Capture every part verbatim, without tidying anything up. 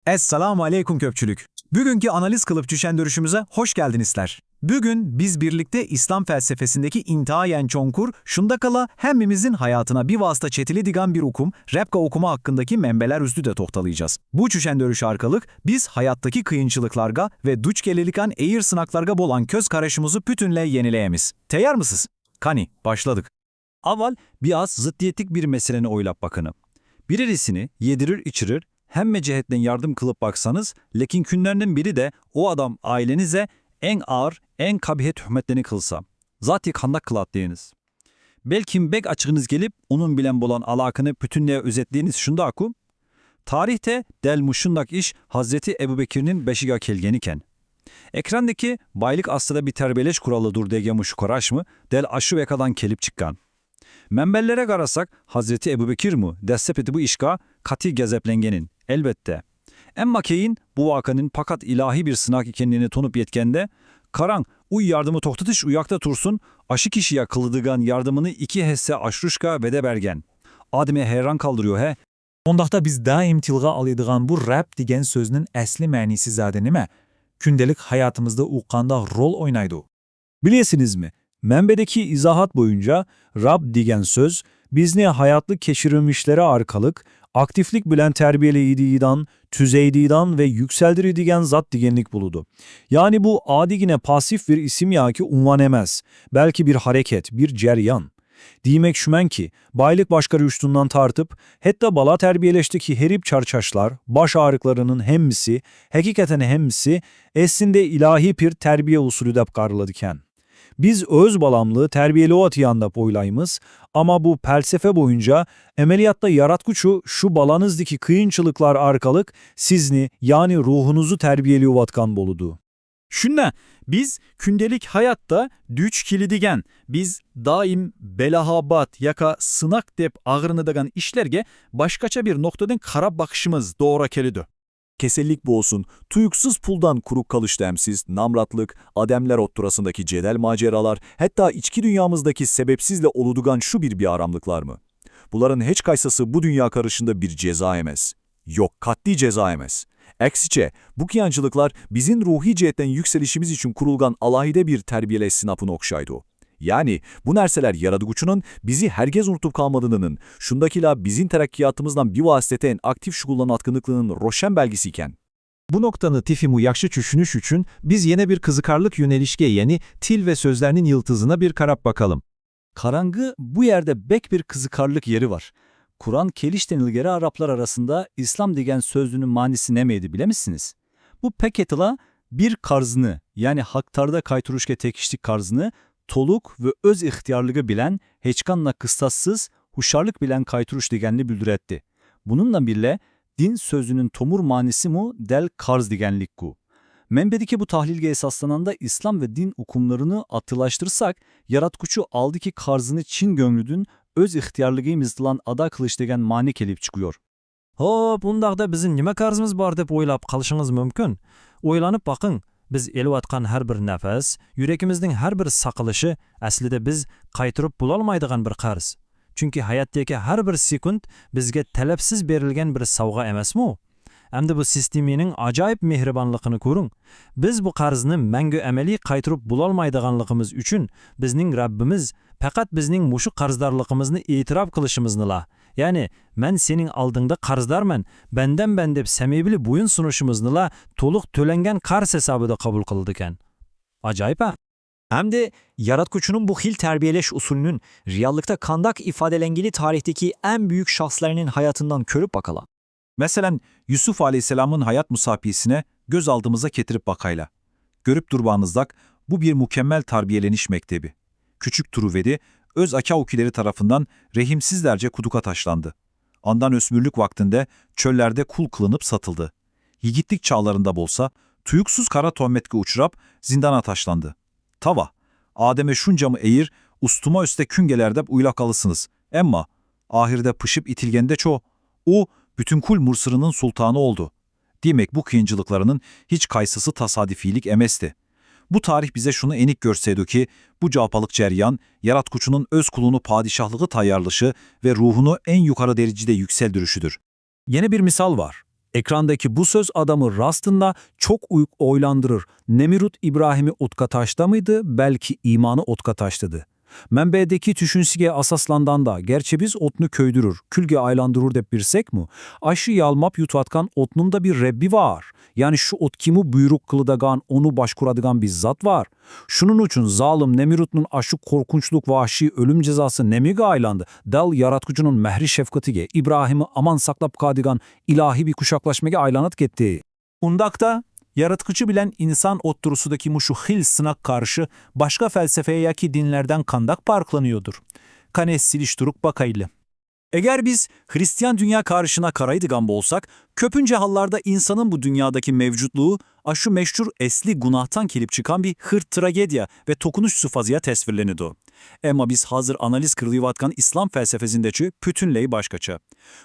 Esselamu aleyküm köpçülük. Bugünkü analiz kılıp düşendürüşümüze hoş geldinisler. Bugün biz birlikte İslam felsefesindeki intayen çonkur, şundakala hemimizin hayatına bir vasıta çetili digan bir okum, repka okuma hakkındaki menbeler üstü de tohtalayacağız. Bu düşendürüş arkalık biz hayattaki kıyınçılıklarga ve duç gelilikan eğir sınaklarga bolan köz karışımızı bütünle yenileyemiz. Teyar mısız? Kani, başladık. Aval biraz zıddiyetlik bir meseleni oylap bakını. Biririsini yedirir-içirir, hemme cehetten yardım kılıp baksanız, lekin künlerden biri de o adam ailenize en ağır, en kabihe töhmetlerini kılsa, zati kandak kılat deyiniz. Belkim bek açığınız gelip, onun bilen bolan alakını bütünleye özetleyiniz şundaku. Tarihte del muşundak iş Hazreti Ebu Bekir'nin beşiga kelgeniken. Ekrandaki baylık aslında bir terbiyeleş kuralıdır degen muşu karaş mı del aşu vekadan kelip çıkkan. Menbellere garasak, Hazreti Ebu Bekir mu dessep eti bu işga kati gazeplengenin, elbette. Emma keyin bu vakanın pakat ilahi bir sınak ikenini tonup yetkende, karang, uy yardımı tohtatış uyakta tursun, aşı kişiye kılıdıgan yardımını iki hesse aşruşka vede bergen. Ademi heyran kaldırıyor he. ئۇنداقتا بىز دائىم تىلغا ئالىدىغان بۇ رەب دېگەن سۆزنىڭ ئەسلى مەنىسى زادى نېمە؟ كۈندىلىك ھاياتىمىزدا ئۇ قانداق رول ئوينايدۇ؟ Bilesizmi, menbedeki izahat boyunca Rab degen söz bizni hayatlık keşirilmişleri arkalık aktiflik bilen terbiyeleydiğinden, tüzeydiğinden ve yükseldirdiğinden zat degenlik buludu. Yani bu adigine pasif bir isim ya ki unvan emez, belki bir hareket, bir ceryan. Diymek şümenki, baylık başka rüştünden tartıp, hatta bala terbiyeleşteki herip çarçaşlar, baş ağrıklarının hemmisi, hakikaten hemmisi, esinde ilahi bir terbiye usulü dep karıladıken. Biz öz balamlı terbiyeli o atiyanda boylaymız, ama bu pelsefe boyunca emeliyatta yaratkuçu şu balanızdaki kıyınçılıklar arkalık sizni, yani ruhunuzu terbiyeli uvatkan boludu. Şunda biz kündelik hayatta düç kili degen, biz daim belahabat yaka sınak dep ağırını degen işlerge başkaça bir noktadan karap bakışımız doğru kelidu. Kesellik bu olsun, tuyuksuz puldan kuruk kalış demsiz, namratlık, ademler otturasındaki cedel maceralar, hatta içki dünyamızdaki sebepsizle oludugan şu bir biaramlıklar mı? Buların hiç kaysası bu dünya karışında bir ceza emez. Yok, katli ceza emez. Eksiçe, bu kıyancılıklar bizim ruhi cehetten yükselişimiz için kurulgan alahide bir terbiyeleş sinapını okşaydı. Yani, bu nerseler yaradıguçunun bizi hergez unutup kalmadığının, şundakila bizim terakkiyatımızdan bir vasiteten aktif şugullan atkınlıklığının roşen belgisi iken. Bu noktanı tifimu yakşı çüşünüş için biz yine bir kızıkarlık yönelişke, yani til ve sözlerinin yıldızına bir karap bakalım. Karangı bu yerde bek bir kızıkarlık yeri var. Kuran kelişten ilgeri Araplar arasında İslam degen sözünün manisi nemeydi bilemisiniz? Bu peketila bir karznı, yani haktarda kayturuşke tekişlik karznı, toluk ve öz ihtiyarlığı bilen heçkanla kıstassız, huşarlık bilen kayturuş degenli bildiretti. Bununla birle, din sözünün tomur manisi mu del karz degenlikku. Menbedeki bu tahlilge esaslananda İslam ve din okumlarını atılaştırsak, yaratkuçu aldaki karzını çin göngüdün öz ihtiyarlığımızdılan ada kılıç degen mani kelip çıkıyor. Hop, undaqda bizim nima qarzımız bar dep o'ylab qolishing'iz mumkin. O'ylanib boqing, biz elayotgan har bir nafas, yurakimizning har bir saqilishi aslida biz qaytirib bo'lolmaydigan bir qarz. Chunki hayotdagi har bir sekund bizga talabsiz berilgan bir sovg'a emasmi u? Hamda bu sistemaning ajoyib mehribonligini ko'ring. Biz bu qarzni mangu amaliy qaytirib bo'lolmaydiganligimiz uchun bizning Rabbimiz faqat bizning mushu qarzdorligimizni e'tirof qilishimiznila, ya'ni "Men sening oldingda qarzdorman, bandanman" deb samimiy bo'yin sunishimiznila to'liq to'langan qarz hisobida qabul qiladigan. Ajoyib-a? Hamda yaratquchining bu xil tarbiyalash usulining reallikda qandoq ifodalangili tarixdagi eng buyuk shaxslarning hayotidan ko'rib baqala. Мәсәлән, Юсуф алейһиссәламның хаят мусаписенә гөз алдымызга китереп бакайла. Күреп торганыбыздай, бу бер мөкәммәл тәрбияләнеш мәктәбе. Кечек турув эди, үз ака-укиләре тарафыннан рәхимсезләрчә кудыкка ташланды. Аннан үсмерлек вакытында чүлләрдә кул кылынып сатылды. Егетлек чакларында булса, туйыксыз кара тәһмәткә очрап, зиндана ташланды. Тава, адәме шунчамы әйер, устыма-өстә көн геләр дип уйлап каласыз. Әмма ахырда пишеп ителгәндә чо, у, бөтен күл Мисырның султаны булды. Демәк, бу кыенчылыкларның һичкайсысы тасадифийлек әмәсте. Бу тарих безгә шуны әник күрсәтә ки, бу җапалык җәрьян Яраткучының үз кулыны падишаһлыгы таярлышы ва рухыны иң юкары дәрәҗәдә юксәлдерүшедер. Яңа бер мисал бар. Ekrandaki bu söz adamı rastında çok uy- oylandırır. Nemirut İbrahim'i otka taşlamıydı, belki imanı otka taşladı. Menbedeki düşünsige asaslandanda, gerçi biz otnu köydürür, külge aylandırır dep birsek mu? Aşı yalmap yutatkan otnun da bir Rebbi var. Yani şu ot kimu buyruk kılıdagan, onu başkuradıgan bir zat var. Şunun için zalim Nemirutnun aşı korkunçluk, vahşi ölüm cezası nemige aylandı? Dal Yaratkucunun mehri şefkatige İbrahim'i aman saklap kadigan ilahi bir kuşaklaşmege aylanıp ketti. Undakta, Yaratkucu bilen insan otturusudaki muşu hil sınak karşı başka felsefeye yaki dinlerden kandak parklanıyordur? Kane silişturuk bakaylı. Eger biz Hristiyan dünya karışına karaydıgan bolsak, köpünce hallarda insanın bu dünyadaki mevcutluğu aşu meşhur esli gunahtan kelip çıkan bir hırt tragediya ve tokunuş sufazıya tesvirlenidu. Emma biz hazır analiz kırılıvatkan İslam felsefesindeki pütünley başkaça.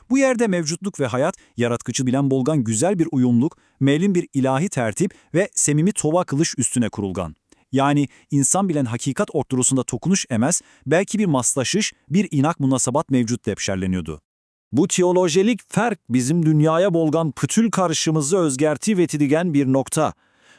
Bu yerde mevcutluk ve hayat, Yaratkucu bilen bolgan güzel bir uyumluk, melin bir ilahi tertip ve semimi tova kılış üstüne kurulgan. Yani insan bilen hakikat orturusunda tokunuş emez, belki bir maslaşış, bir inak munasabat mevcut dep şerleniyordu. Bu teolojelik ferk bizim dünyaya bolgan pütül karışımızı özgerti vetidigen bir nokta.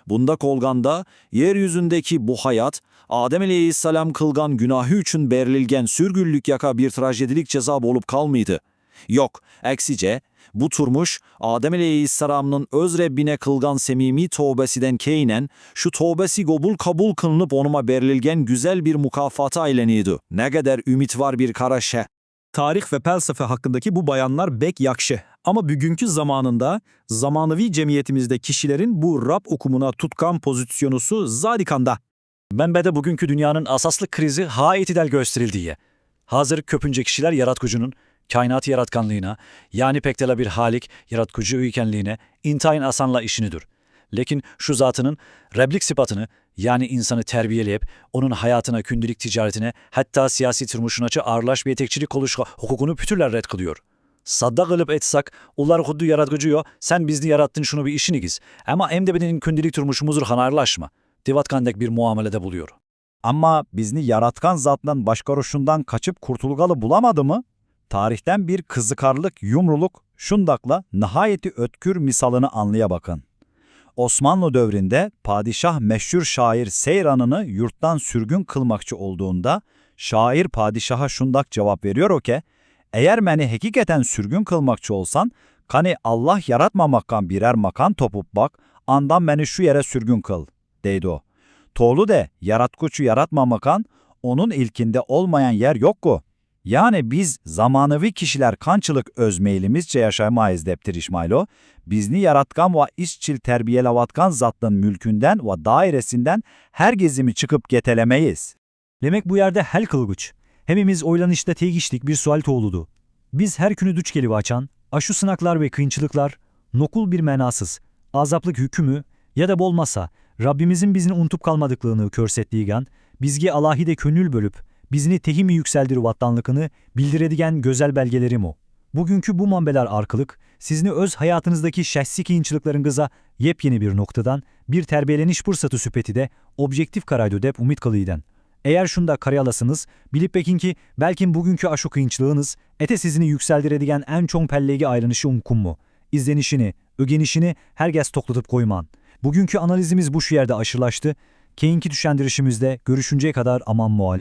Bunda kolganda, yeryüzündeki bu hayat, Adem aleyhisselam kılgan günahı için berilgen sürgünlük yaka bir trajedilik ceza bolup kalmıydı. Yok, aksice, bu turmuş, Adem aleyhisselamnın öz Rebbine kılgan semimi tovbesiden keynen, şu tovbesi gobul kabul kılınıp onuma berilgen güzel bir mukafata ayleniydi. Ne kadar ümit var bir karaşe. Tarih ve pelsefe hakkındaki bu bayanlar bek yakşı. Ama bugünkü zamanında, zamanıvi cemiyetimizde kişilerin bu Rab okumuna tutkan pozitsionusu zadikanda. Menbede bugünkü dünyanın asaslı krizi haitidel gösterildiği. Hazır köpünce kişiler Yaratkucunun, kainatı yaratkanlığına, yani pek de la bir Halik, Yaratkucu üykenliğine, intayın asanla işinidir. Lekin şu zatının Reblik sıfatını, yani insanı terbiyeleyip, onun hayatına, kündelik ticaretine, hatta siyasi turmuşunaçı ağırlaş bir yetekçilik oluşqa hukukunu pütürler red kılıyor. Sadda kılıp etsek, ular huddu Yaratkucu yo, sen bizni yarattın şunu bir işinigiz. Ama emde bedenin kündelik turmuşumuzdur hanarlaşma. Devatkandek bir muamelede buluyor. Amma bizni yaratkan zatnın başkarışından kaçıp kurtulgalı bulamadımı? Tarihten bir kızıkarlık, yumruluk, şundakla nihayeti ötkür misalını anlaya bakın. Osmanlı dövründe padişah meşhur şair Seyranını yurttan sürgün kılmakçı olduğunda, şair padişaha şundak cevap veriyor o ke, "Eğer meni hekiketen sürgün kılmakçı olsan, kani Allah yaratmamakkan birer makan topup bak, andan meni şu yere sürgün kıl", deydi o. Tolu de, yaratkuçu yaratmamakan, onun ilkinde olmayan yer yokku. Yani biz zamanıvi kişiler kançılık öz meylimizce yaşamayız dep tirişmaylo, bizni yaratkan va işçil terbiyelavatkan zatnın mülkünden va dairesinden her gezimi çıkıp getelemeyiz. Demek bu yerde hel kılgıç. Hemimiz oylanışta tegişlik bir sual toğludu. Biz her künü duç kelivaçan, aşu sınaklar ve kıyınçılıklar, nokul bir menasız, azaplık hükümü ya da bolmasa, Rabbimizin bizini unutup kalmadıklığını körsettiğigen, bizge alahide könül bölüp, bizini tehimi yükseldir vattanlıkını bildiredigen gözel belgeleri mu? Bugünkü bu manbeler arkalık, sizni öz hayatınızdaki şahsi kıyınçılıklarınıza yepyeni bir noktadan bir terbiyeleniş fırsatı süpetide objektif karaydı dep umut kılıyden. Eğer şunda karayalasınız, bilip bekin ki, belkin bugünkü aşu kıyınçılığınız, ete sizini yükseldiredigen en çoğun pellege ayrılışı umkun mu? İzlenişini, ögenişini herkes toklatıp koyman. Bugünkü analizimiz bu şu yerde aşırlaştı. Keyinki düşendirişimizde görüşünceye kadar aman mual.